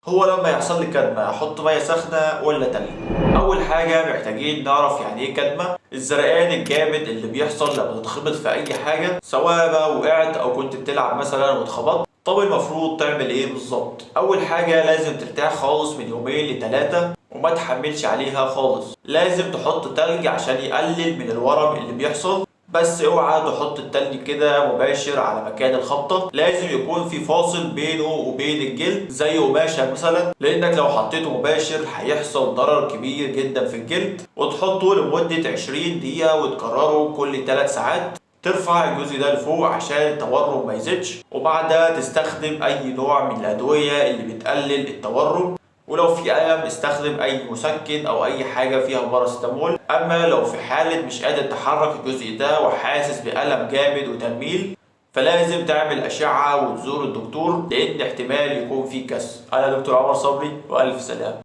هو لما يحصل لي كدمه احط مية سخنة ولا تلج؟ اول حاجة محتاجين نعرف يعني ايه كدمه. الزرقان الجامد اللي بيحصل لما تتخبط في اي حاجة، سواء بقى وقعت او كنت بتلعب مثلا واتخبطت. طب المفروض تعمل ايه بالظبط؟ اول حاجة لازم ترتاح خالص من يومين لتلاتة وما تحملش عليها خالص. لازم تحط تلج عشان يقلل من الورم اللي بيحصل، بس اوعى تحط التلج كده مباشر على مكان الخبطة، لازم يكون في فاصل بينه وبين الجلد زي قماشة مثلا، لانك لو حطيته مباشر هيحصل ضرر كبير جدا في الجلد. وتحطه لمدة 20 دقيقة وتكرره كل 3 ساعات. ترفع الجزء ده لفوق عشان التورم ما يزيدش، وبعدها تستخدم اي نوع من الادوية اللي بتقلل التورم، ولو في ألم استخدم أي مسكن أو أي حاجة فيها باراسيتامول. أما لو في حالة مش قادر تحرك الجزء ده وحاسس بألم جامد وتنميل، فلازم تعمل أشعة وتزور الدكتور، لأن احتمال يكون في كسر. أنا دكتور عمر صبري، وألف سلامة.